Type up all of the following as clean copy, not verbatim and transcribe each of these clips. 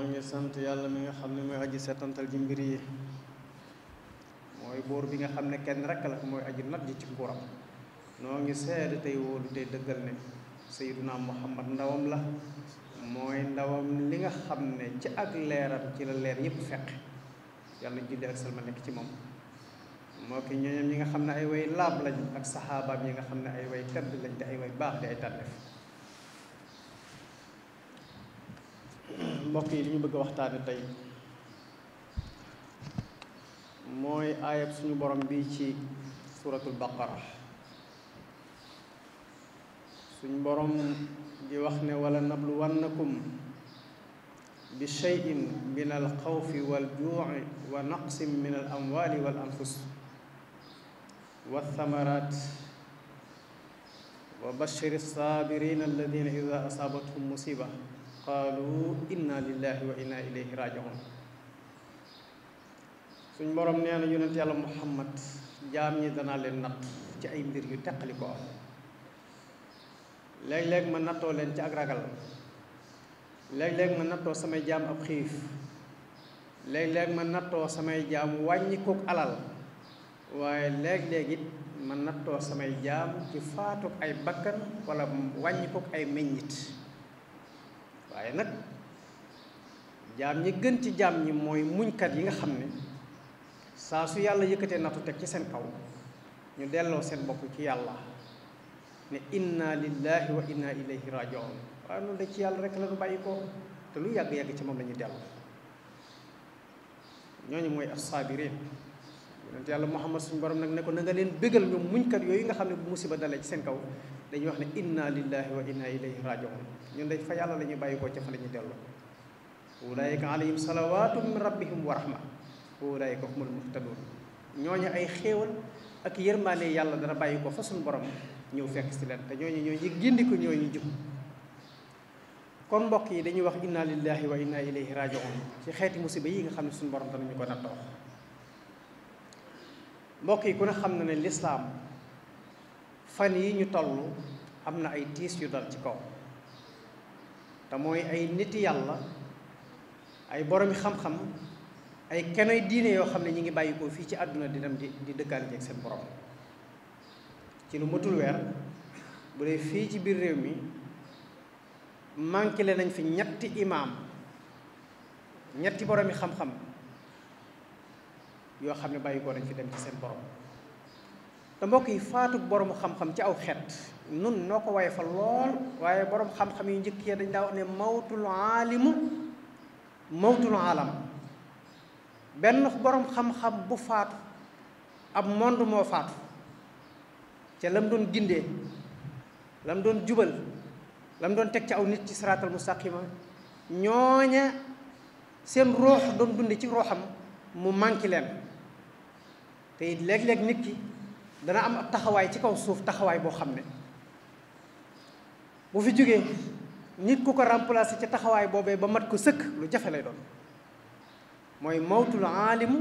noo ngi sant yàlla mi nga xam ne mooy aji setantal ji mbir yi mooy buur bi nga xam ne kenn rekk la mooy aji not ji ci nguuram noo ngi seede tey wóolu tey dëggal ne sayyiduna muhammad ndawam la mooy ndawam li nga xam ne ci ak leeram ci la leer yépp fekk yàlla julli ak salma nekk ci moom moo ki ñooñam ñi nga xam ne ay way laab lañ ak saxaabaam yi nga xam ne ay way tedd lañ te ay way baax di ay tànneef mbokk yi li ñu bëgg a waxtaane tey mooy aayab suñu borom bi ci suratul baqara suñu borom di wax ne wala nabluwannakum bi shay'in min al xawfi wal juu'i wa naqsin min al amwali wal anfus wa thamarat wa bashiri saabirina alladina ida asaabathum musiba qaalu inna lillahi wa inna ilayhi rajiun suñ borom nee na yonent yàlla muhammad jaam ñi danaa leen natt ci ay mbir yu teqali ko léeg-léeg ma nattoo leen ci ak ragal léeg-léeg ma nattoo samay jaam ab xiif léeg-léeg ma nattoo samay jaam wàññi kook alal waaye léeg-léeg it ma nattoo samay jaam ci faatu ay bakkan wala wàññi kook ay meññit waaye nag jaam ñi gën ci jaam ñi mooy muñkat yi nga xam ne saa su yàlla yëkkatee nattu teg ci seen kaw ñu delloo seen bopp ci yàlla ne inna lillahi wa inna ilayhi rajiun waaye noonu de ci yàlla rek la ñu bàyyi ko te lu yàgg-yàgg ci moom la ñuy dellu ñooñu mooy as-saabiriin yonent yàlla muhammad suñu borom nag ne ko na nga leen bégal ñoom muñkat yooyu nga xam ne bu musiba dalee ci seen kaw dañuy wax ne inna lillahi wa inna ilayhi rajiun ñun dañ fa yàlla la ñuy bàyyi ko ca fa la ñuy dellu ulaayika alayhim salawaatu min rabbihim wa rahma ulaayika humul muhtadun ñooñu ay xéewal ak yërmaane yàlla dana bàyyi ko fa suñu borom ñëw fekk si leen te ñooñu ñooñu gindi ko ñooñu jub kon mbokk yi dañuy wax inna lillahi wa inna ilayhi rajiun ci xeeti musiba yi nga xam ne suñu borom danañu ko nattoo mbokk yi ku ne xam na ne lislaam fan yi ñu toll am na ay tiis yu dal ci kaw te mooy ay niti yàlla ay boromi xam-xam ay kenoy diine yoo xam ne ñi ngi bàyyi ko fii ci àdduna di dem di dëkkaale jeeg seen borom ci lu matul weer bu dee fii ci biir réew mi manqué nañ fi ñetti imaam ñetti boromi xam-xam yoo xam ne bàyyi ko nañ fi dem ci seen borom te mbokk yi faatu boromu xam-xam ci aw xeet nun noo ko waye fa lool waaye borom xam-xam yu njëkk yi dañ daa wax ne mawtul aalimu mawtul aalam benn borom xam-xam bu faatu ab monde moo faatu ca lam doon gindee lam doon jubal lam doon teg ci aw nit ci siraatal mustaqima ñooña seen ruux doon dunde ci ruuxam mu manqué leen te it léeg-léeg nit ki dana am ab taxawaay ci kaw suuf taxawaay boo xam ne bu fi jógee nit ku ko remplacer ci taxawaay boobee ba mat ko sëkk lu jafe lay doon mooy mawtul aalimu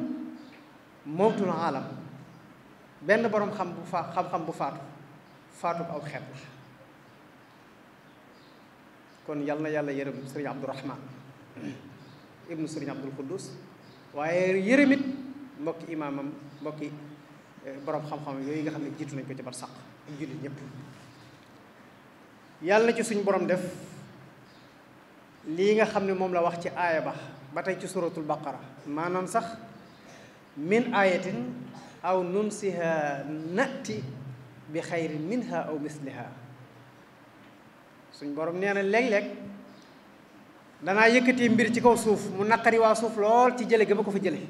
mawtul aalam benn boroom xam-xam bu faatu aw xeet la kon yal na yàlla yërëm sëriñ abdourahman ibnu sëriñ abdul quddus waaye yërëmit mbokki imaamam mbokki boroom xam-xam yooyu nga xam ne jiitu nañ ko ci bar sàq ak jullit ñëpp yàlla na ci suñu borom def lii nga xam ne moom la wax ci aaya ba tey ci suratul baqara maanaam sax min ayatin aw nunsiha nati bi xayrin minha aw misliha suñ borom nee na léeg-léeg danaa yëkkati mbir ci kaw suuf mu naqari waa suuf lool ci jële ga ma ko fa jële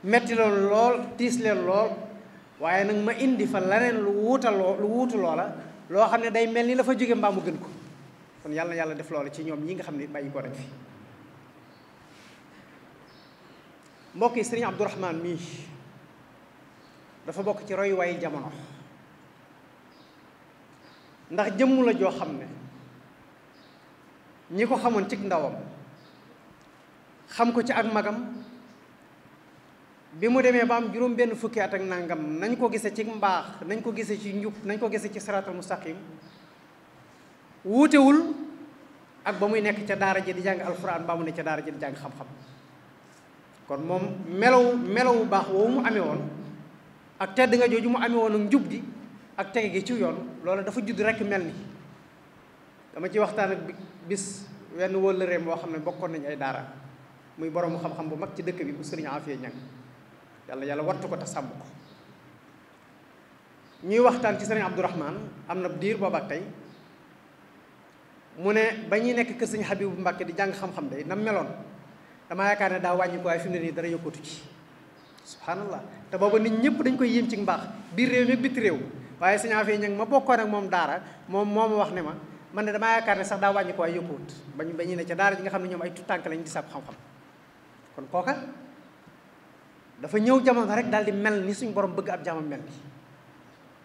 metti loolu lool tiis leen lool waaye nag ma indi fa leneen lu wuutu loola loo xam ne day mel ni la fa jóge mbaa mu gën ko kon yàlla na yàlla def loolu ci ñoom ñi nga xam ne bàyyi ko rek fi mbokk yi sëriñ abdourahman mii dafa bokk ci royuwaayu jamono ndax jëmm la joo xam ne ñi ko xamoon ci ndawam xam ko ci ak magam bi mu demee ba am juróom benn fukki at ak nangam nañ ko gise ci mbaax nañ ko gise ci njub nañ ko gise ci siraatal mustaqim wuutewul ak ba muy nekk ca daara ji di jàng alxuraan ba mu ne ca daara ji di jàng xam-xam kon moom melowu baax woowu mu amee woon ak tedd nga jooju mu amee woon ak njub gi ak tege gi ci yoon loolu dafa judd rekk mel ni dama ci waxtaan ak bis wenn wëllëreem boo xam ne bokkoon nañ ay daara muy boroomu xam-xam bu mag ci dëkk bi bu sëriñ Afiya Ñang yàlla wattu ko te sàmm ko ñuy waxtaan ci sëriñ Abdourahman am na diir booba ak tey mu ne ba ñuy nekk kër sëriñ Habibu Mbàkke di jàng xam-xam day nam meloon damaa yaakaar ne daa wàññi ko waaye fi mu ne nii dara yokkatu ci subhanallah te booba nit ñëpp dañ koy yéem ci mbaax biir réew mi biti réew waaye sëriñ Afiya Ñang ma bokkoon ak moom daara moom moo ma wax ne ma man ne damaa yaakaar ne sax daa wàññi ko waaye yokkuwut ba ñu ne ca daara ji nga xam ne ñoom ay tutànk lañ di sàkku xam-xam kon kooka dafa ñëw jamono rek daal di mel ni suñ borom bëgg ab jaamam mel ni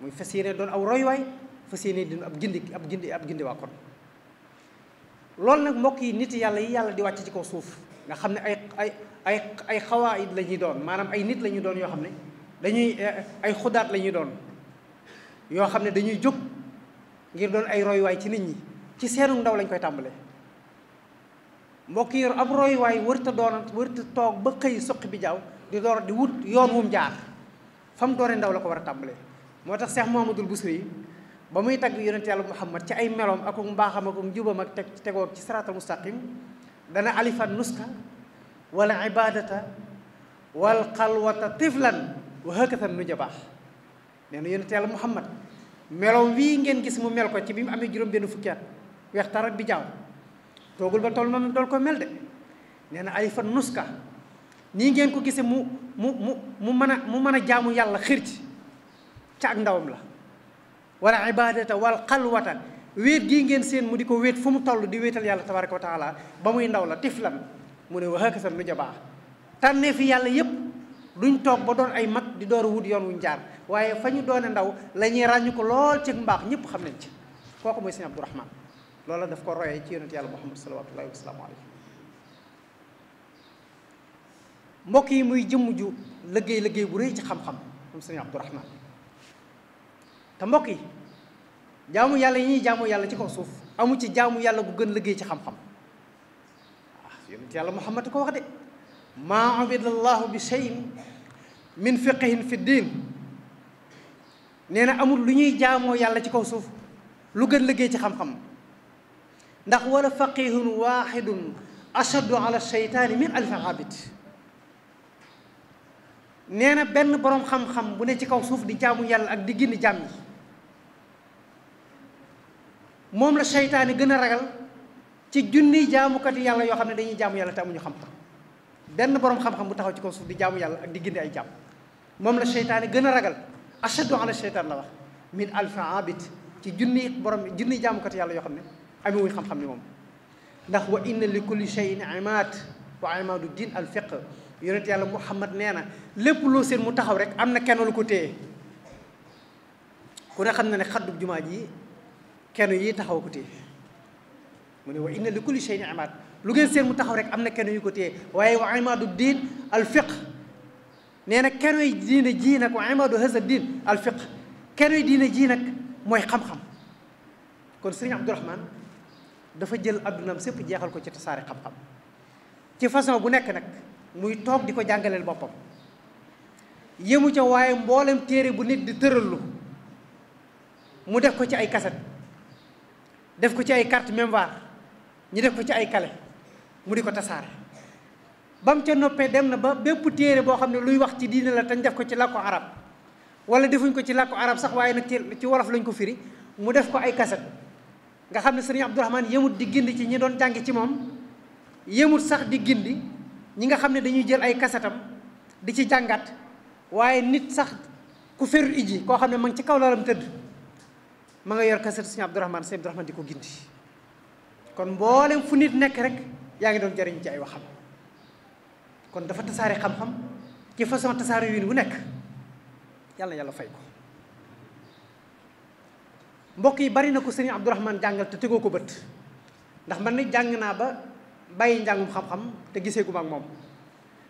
muy fas yéene doon aw royuwaay fas yéene doon ab gindi waa kon loolu nag mbokk yi nit yàlla yi yàlla di wàcc ci kaw suuf nga xam ne ay xawaayid la ñuy doon maanaam ay nit la ñuy doon yoo xam ne dañuy ay xudaat la ñuy doon yoo xam ne dañuy jóg ngir doon ay royuwaay ci nit ñi ci seenu ndaw lañ koy tàmbalee mbokk yi ab royuwaay wërta toog ba xëy soqi bi jaaw di door di wut yoon wum jaar fa mu doone ndaw la ko war a tàmbalee moo tax Cheikh Mouhamadoul Bousiri ba muy tagg yonent yàlla Muhammad ci ay meloom ak mbaaxam ak njubam ak tegoo ci siraatal mustaqim dana alifan nuska wala ibadata wal xalwata tiflan wa hakatan nu jabaax nee na yonent yàlla Muhammad meloom wii ngeen gis mu mel ko ci bi mu amee juróom benn fukki at weex tar ak bi jaaw toogul ba toll moom dool ko mel de nee na alifan nuska nii ngeen ko gisee mu mën a jaamu yàlla xir ci ca ak ndawam la wala ibadata wal xalwata wéet gii ngeen seen mu di ko wéet fu mu toll di wéetal yàlla tabaraka wa taala ba muy ndaw la tiflan mu ne wa hakasan lu jabaax tànnee fi yàlla yépp duñ toog ba doon ay mag di door a wut yoon wuñ jaar waaye fa ñu doone ndaw la ñuy ràññu ko lool ci mbaax ñëpp xam nañ ci kooku mooy sëñ Abdourahman loola daf ko royee ci yonent yàlla Muhammad salawatullahi wa salaamu alayhi mbokk yi muy jëmm ju liggéey bu rëy ci xam-xam moom sëñ Abdourahman te mbokk yi jaamu yàlla yi ñuy jaamu yàlla ci kaw suuf amu ci jaamu yàlla gu gën liggéey ci xam-xam yonent yàlla Muhammad ko wax de maa abidallahu bi shay'in min fiqhin fi diin nee na amul lu ñuy jaamoo yàlla ci kaw suuf lu gën liggéey ci xam-xam ndax wala faqihun waxidun ashaddu ala sheytaani min alfi abid nee na benn boroom xam-xam bu ne ci kaw suuf di jaamu yàlla ak di gindi jaam yi moom la seytaane gën a ragal ci junniy jaamukati yàlla yoo xam ne dañuy jaamu yàlla te amuñu xam-xam benn boroom xam-xam bu taxaw ci kaw suuf di jaamu yàlla ak di gindi ay jaam moom la seytaane gën a ragal ashaddu ala sheytaan la wax min alfi abid ci junniy jaamukati yàlla yoo xam ne amewuñ xam-xam ni moom ndax wa inna li kulli shay'in imaad wa imaadu din al fiq yonent yàlla Muhammad nee na lépp loo seen mu taxaw rek am na kenn lu ko téye ku ne xam na ne xaddub jumaa ji kenn yi taxaw ko téye mu ne wa inna li kulli shay'in imaad lu ngeen seen mu taxaw rek am na kenn yu ko téye waaye wa imaadu din al fiq nee na kenn yi diine ji nag wa imaadu hasa din al fiq kenn yi diine ji nag mooy xam-xam kon sëriñ Abdourahman dafa jël addunaam sépp jeexal ko ci tasaare xam-xam ci façon bu nekk nag muy toog di ko jàngaleel boppam yëmu ca waaye mboolem téere bu nit di tërallu mu def ko ci ay kaset def ko ci ay carte mémoire ñu def ko ci ay kale mu di ko tasaare ba mu ca noppee dem na ba bépp téere boo xam ne luy wax ci diine la tañ def ko ci làkku arab wala defuñ ko ci làkku arab sax waaye nag ci wolof lañ ko firi mu def ko ay kaset nga xam ne sëriñ Abdourahman yëmut di gindi ci ñi doon jàngi ci moom yëmut sax di gindi ñi nga xam ne dañuy jël ay kasetam di ci jàngat waaye nit sax ku ferul iji koo xam ne ma ngi ci kaw lalam tëdd ma nga yor kaset sëriñ Abdourahman di ko gindi kon mboolem fu nit nekk rek yaa ngi doon jariñ ci ay waxam kon dafa tasaare xam-xam ci façon tasaare yu bu nekk yàlla fay ko mbokk yi bari na ko sëriñ Abdourahman jàngal te tegoo ko bët ndax man ni jàng naa ba bàyyi njàngum xam-xam te gisee gu ma ak moom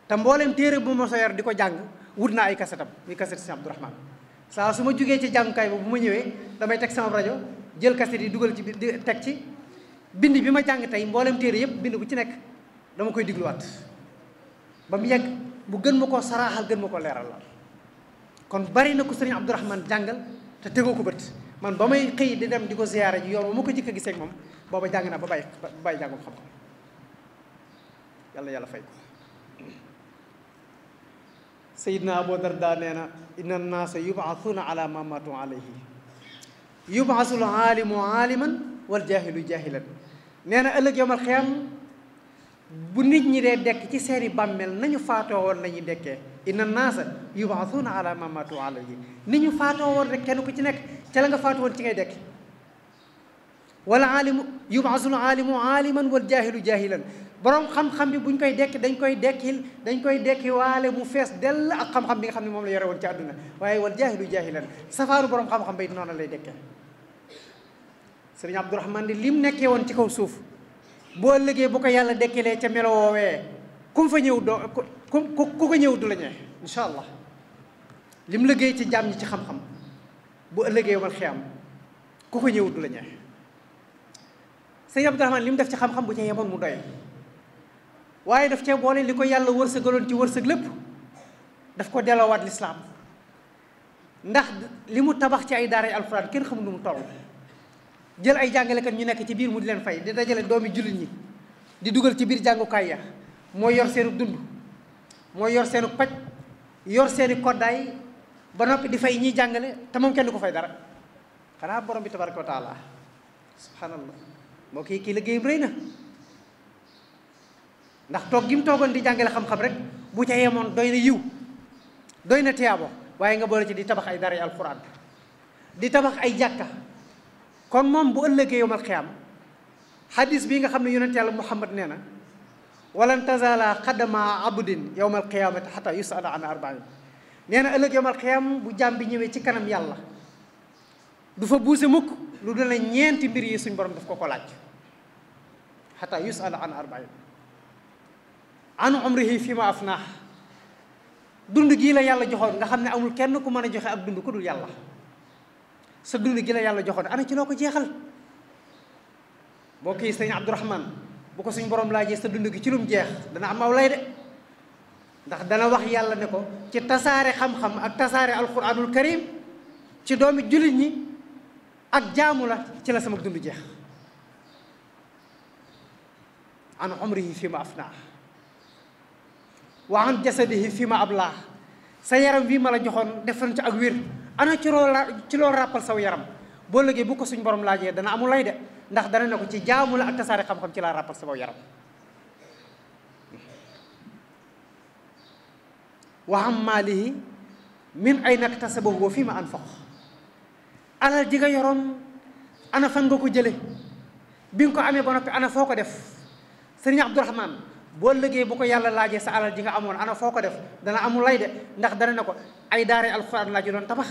te mbooleem téere bu ma so yor di ko jàng wut naa ay kasetam muy kaset sëriñ Abdourahman saa su ma jógee ci jàngukaay ba bu ma ñëwee damay teg sama rajo jël kaset yi dugal ci biir teg ci bind bi ma jàng tey mboolem téere yëpp bind bu ci nekk dama koy digluwaat ba mu yegg mu gën ma koo saraaxal gën ma ko leeral la kon bari na ko sëriñ Abdourahmane jàngal te tegoo ko bët man ba may xëy di dem di ko ziyaara ji yoon ba ma ko jëkk a gisee ak moom booba jàng naa ba bàyyi jàngum xam-xam yàlla fay ko. Sayyidna Abu Darda nee na inna annaasa yubaasuuna ala ma maatu alayhi yubaasul aalimu aaliman wal jaahilu jaahilan nee na ëllëg yawmal xiyaam bu nit ñi dee dekk ci seeni bàmmeel nañu faatoo woon la ñuy dekkee inna naasa yubaasuuna ala ma maatu alayhi ni ñu faatoo woon rek kenn ku ci nekk ca la nga faatu woon ci ngay dekk wala aalimu yubaasul aalimu aaliman wal jaahilu jaahilan borom xam-xam bi buñ koy dekk dañ koy dekki waale mu fees dell ak xam-xam bi nga xam ne moom la yore woon ci àdduna waaye wal jaahilu jaahilan safaanu borom xam-xam ba it noonu lay dekkee sëriñ Abdourahmane di lim nekkee woon ci kaw suuf boo ëllëgee bu ko yàlla dekkilee ca melo woowee ku fa ñëw doo ku ko ñëw du la ñee incha allah lim liggéey ci jaam ñi ci xam-xam bu ëllëgee yomal xiyam ku ko ñëw du la ñee sëriñ Abdourahmane lim def ci xam-xam bu ca yemoon mu doy waaye daf cee boole li ko yàlla wërsëgaloon ci wërsëg lépp daf ko delloowaat lislaam ndax li mu tabax ci ay daaray alxuraan kenn xamul nu mu toll jël ay jàngalekat ñu nekk ci biir mu di leen fay di dajale doomi jullit ñi di dugal ci biir jàngukaay ya mooy yor seenu dund mooy yor seenu paj yor seeni koddaay ba noppi di fay ñiy jàngale te moom kenn du ko fay dara xanaa borom bi tabaraka wa taala subhanallah moo kii liggéeyam rëy na ndax toog gi mu toogoon di jàngale xam-xam rek bu ca yemoon doy na yiw doy na tiyaabo waaye nga boole ci di tabax ay daray alquran di tabax ay jàkka kon moom bu ëllëgee yowmal xiyaam hadis bii nga xam ne yonent yàlla Muhammad nee na walan tazala xadama abdin yowmal qiyaamati xata yusala an arbain nee na ëllëg yowmal qiyaam bu jaam bi ñëwee ci kanam yàlla du fa buuse mukk lu dul ne ñeenti mbir yi suñ borom daf ko laaj xata yusala an arbain an umrihi fi ma afnaa dund gii la yàlla joxoon nga xam ne amul kenn ku mën a joxe ab dund ku dul yàlla sa dund gi la yàlla joxoon ana ci loo ko jeexal mbokk yi sëñ Abdourahmane bu ko suñ borom laajee sa dund gi ci lum jeex dana am aw lay de ndax dana wax yàlla ne ko ci tasaare xam-xam ak tasaare alquranul karim ci doomi jullit ñi ak jaamu la ci la sama dund jeex an umrihi fi ma afnaa wa an jasadihi fi ma ablaa sa yaram bii ma la joxoon defoon ci ak wér ana ci loolu ràppal saw yaram boo léegi bu ko suñ borom laajee dana amul lay de ndax dana ne ko ci jaamu la ak tasaare xam-xam ci laa ràppal saw yaram wa am maalihi min ayna iktasabahu wa fi ma anfaq alal ji nga yoroon ana fan nga ko jële bi nga ko amee ba noppi ana foo ko def sëriñ Abdourahmane boo liggéey bu ko yàlla laajee sa alal ji nga amoon ana foo ko def dana amul lay de ndax dana ne ko ay daare alxuraan laa ji doon tabax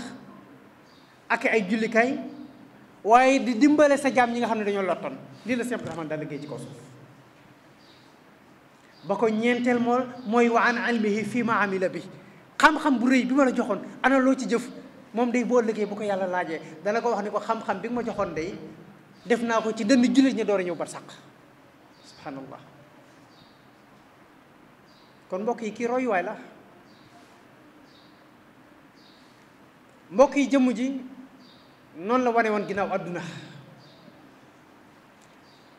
ak ay jullikaay waaye di dimbale sa jaam ñi nga xam ne dañoo lottoon lii la sëriñ Abdourahmane daal liggéey ci kaw suuf ba ko ñeenteel mooy wa an ilmihi fii ma amila bi xam-xam bu rëy bi ma la joxoon ana loo ci jëf moom day boo liggéey bu ko yàlla laajee dana ko wax ni ko xam-xam bi nga ma joxoon day def naa ko ci dënn jullit ñi door a ñëw bar sàq subhanallah kon mbokk yi kii royuwaay la mbokk yi jëmm ji noonu la wane woon ginnaaw adduna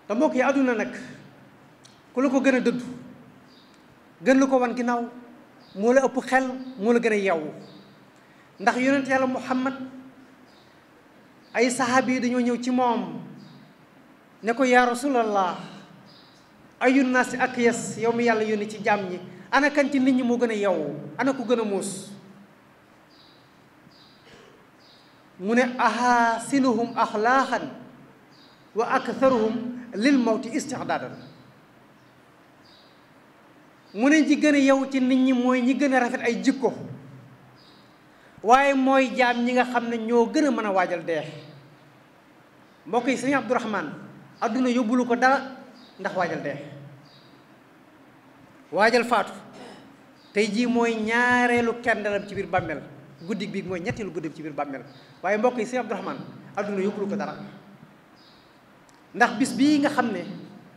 te mbokk yi adduna nag ku la ko gën a dëddu gën la ko wan ginnaaw moo la ëpp xel moo la gën a yeewu ndax yonent yàlla Muhammad ay saxaabi yi dañoo ñëw ci moom ne ko yaa rasulallah ayun naasi ak yes yow mi yàlla yónni ci jaam ñi ana kan ci nit ñi moo gën a yeewu ana ku gën a muus mu ne ahasinuhum axlaaqan wa aktharuhum lil mawti istidaadan mu ne ñi gën a yeewu ci nit ñi mooy ñi gën a rafet ay jikko waaye mooy jaam ñi nga xam ne ñoo gën a mën a waajal dee mbokk yi sëñ Abdourahmane adduna yóbbulu ko dara ndax waajal dee waajal faatu tey jii mooy ñaareelu kendalam ci biir bàmmeel guddi bi mooy ñetteelu guddi ci biir bàmmeel waaye mbokk yi sëñ Abdourahmane adduna yóbbulu ko dara ndax bis bii nga xam ne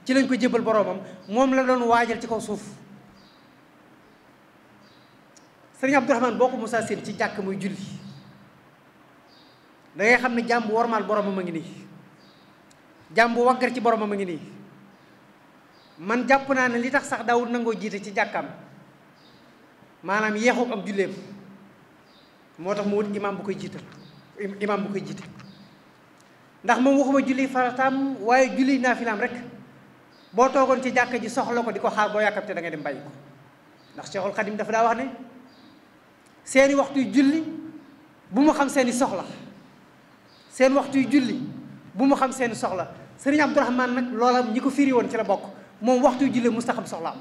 ci lañ ko jébal boroomam moom la doon waajal ci kaw suuf. sëriñ Abdourahmane boo ko musaa seen ci jàkk muy julli da ngay xam ne jaam bu wormaal boroomam a ngi nii, jaam bu waggar ci boroomam a ngi nii. man jàpp naa ne li tax sax daawul nangoo jiite ci jàkkaam maanaam yeexu ak julleem moo tax mu wut imaam bu koy jiital, imaam bu koy jiite. ndax moom waxuma julli farataam waaye julli naafilaam rek boo toogoon ci jàkka ji soxla ko di ko xaar boo yàkkamte da ngay dem bàyyi ko. ndax Cheikhul Khadim dafa daa wax ne seeni waxtu yu julli bu mu xam seeni soxla, seen waxtu yu julli bu mu xam seeni soxla. sëriñ Abdourahmane nag loola ñi ko firi woon ci la bokk. moom waxtu yu julli musta xam soxlaam.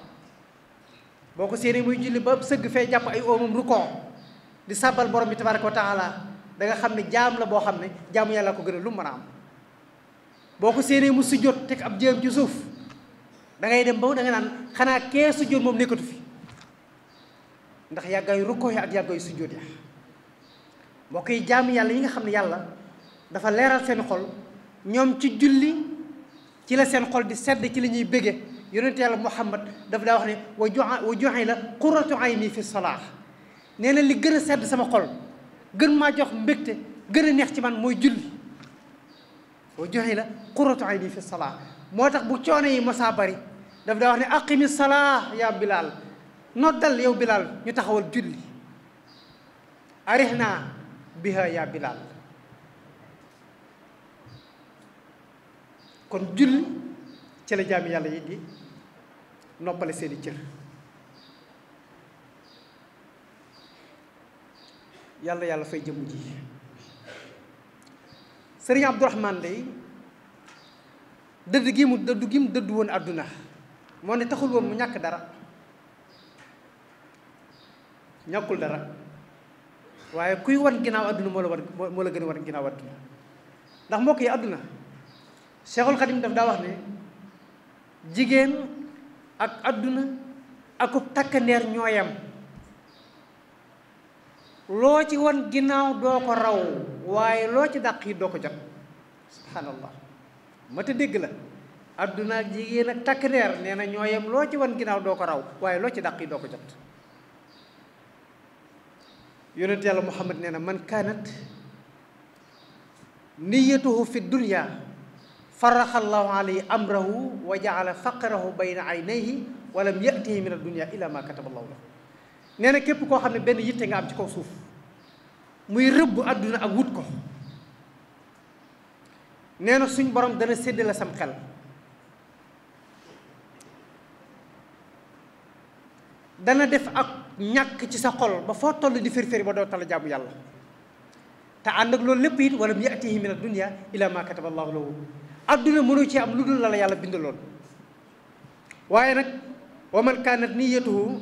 boo ko séenee muy julli ba sëgg fee jàpp ay oomam rukkoo di sàbbal borom bi tabaraka wa taala da nga xam ne jaam la boo xam ne jaamu yàlla ko gën a lu mën a am. boo ko séenee mu sujjóot teg ab jéem ci suuf da ngay dem ba da nga naan xanaa kee sujjóot moom nekkatu fi ndax yàggaayu rukkoo yi ak yàggaayu sujjóot ya. mbokk yi jaamu yàlla yi nga xam ne yàlla dafa leeral seen xol ñoom ci julli ci la seen xol di sedd, ci la ñuy bége. yonent yàlla Muhammad daf daa wax ne wa ju'ila qurratu ayni fi salaah. nee na li gën a sedd sama xol gën maa jox mbégte gën a neex ci man mooy julli. wa ju'ila qurratu ayni fi salaah. moo tax bu coono yi mosaa bari daf daa wax ne aqimi salaah yaa Bilaal, noddal yow Bilaal ñu taxawal julli. arihna biha yaa Bilaal. kon julli ci la jaami yàlla yi di noppale seeni cër. yàlla fay jëmm ji. sëriñ Abdourahmane day dëdd gi mu dëddu woon àdduna moo ne taxul woon mu ñàkk dara, ñàkkul dara, waaye kuy wan ginnaaw àdduna moo la gën a wan ginnaaw àdduna. ndax mbokk yi àdduna Cheikhul Khadim daf daa wax ne jigéen ak àdduna akub takkandeer ñooyam, loo ci wan ginnaaw doo ko raw waaye loo ci dàq yi doo ko jot. subhanallah mata dégg la. àdduna ak jigéen ak takkandeer nee na ñooyam, loo ci wan ginnaaw doo ko raw waaye loo ci dàq yi doo ko jot. yonent yàlla Muhammad nee na man kaanat niyatuhu fi dunya faraxallahu alayhi amrahu wa jaala faqrahu bayna aynayhi wa lam yatihi min ad-dunya illa ma kataballahu lahu. nee na képp koo xam ne benn yitte nga am ci kaw suuf muy rëbb àdduna ak wut ko, nee na suñ borom dana séddale sam xel dana def ak ñàkk ci sa xol ba foo toll di firfiri ba doo tala jaamu yàlla. te ànd ak loolu lépp it wa lam yatihi min ad-dunya illa ma kataballahu lahu. adduna mënu ci am lu dul la yàlla bindaloon. waaye nag wa man kaanat niyatuhu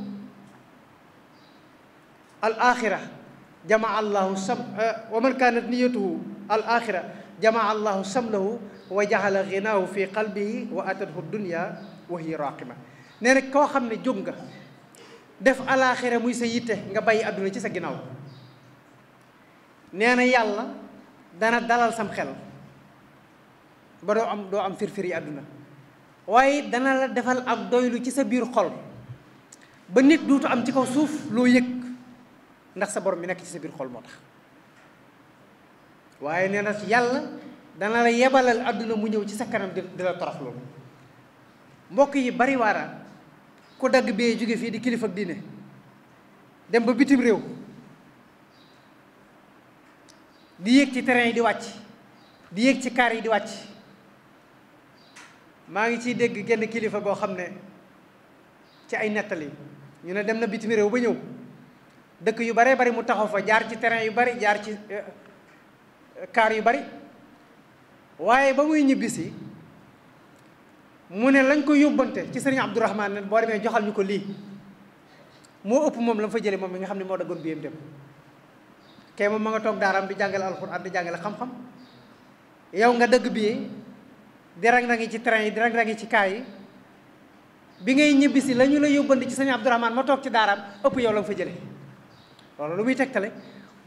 al axira jamaa allahu wa man kaanat niyatuhu al axira jamaa allahu samlahu wa jaxala ginaahu fi qalbihi wa atathu dunya wa hiya raqima. nee na koo xam ne jóg nga def alaxira muy sa yitte nga bàyyi adduna ci sa ginnaaw, nee na yàlla dana dalal sam xel ba doo am firfiri àdduna, waaye dana la defal ak doylu ci sa biir xol ba nit duutu am ci kaw suuf loo yëg ndax sa borom bi nekk ci sa biir xol moo tax. waaye nee na yàlla dana la yebalal àdduna mu ñëw ci sa kanam di la torox loolu. mbokk yi bari waara ku dagg bee jóge fii di kilifa ak diine dem ba bitim réew di yéeg ci terrain yi di wàcc, di yéeg ci kaar yi di wàcc. maa ngi ciy dégg genn kilifa goo xam ne ci ay nettali ñu ne dem na bitim réew ba ñëw dëkk yu baree bari mu taxaw fa, jaar ci terrain yu bari, jaar ci kaar yu bari, waaye ba muy ñibbisi mu ne lañ ko yóbbante ci sëriñ Abdourahmane ne boo demee joxal ñu ko lii moo ëpp moom la mu fa jële moom mi nga xam ne moo daggoon biyam dem. kay moom ma nga toog daaram di jàngale alxuraan di jàngale xam-xam, yow nga dëgg bii di rang-rangi ci train yi di rang-rangi ci kaay yi, bi ngay ñibbisi la ñu la yóbbandi ci sëñ Abdourahmane ma toog ci daaraam ëpp yow la nga fa jële. loolu lu muy tegtale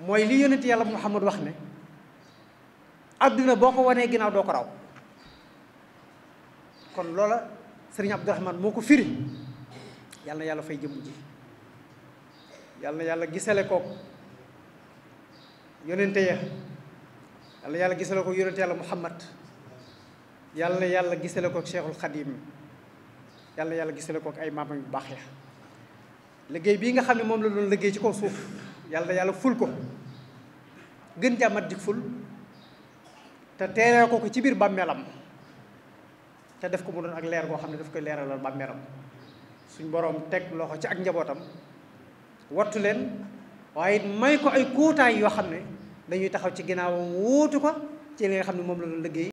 mooy li yonent yàlla Muhammad wax ne adduna boo ko wanee ginnaaw doo ko raw. kon loola sëriñ Abdourahmane moo ko firi. yàlla na yàlla fay jëmm ji, yàlla na yàlla gisale kook yonente ya, yàlla na yàlla gisale kook yonente yàlla Muhammad, yàlla na yàlla gisale kook Cheikhul Khadim, yàlla na yàlla gisale kook ay maamam yu baax ya. liggéey bii nga xam ne moom la doon liggéey ci kaw suuf yàlla na yàlla ful ko gën jàmmat dik ful te teeree ko ci biir bàmmeelam te def ko mu doon ak leer goo xam ne daf koy leeralal bàmmeelam. suñ boroom teg loxo ci ak njabootam wattu leen waaye it may ko ay kuutaay yoo xam ne dañuy taxaw ci ginnaawam wuutu ko ci li nga xam ne moom la doon liggéey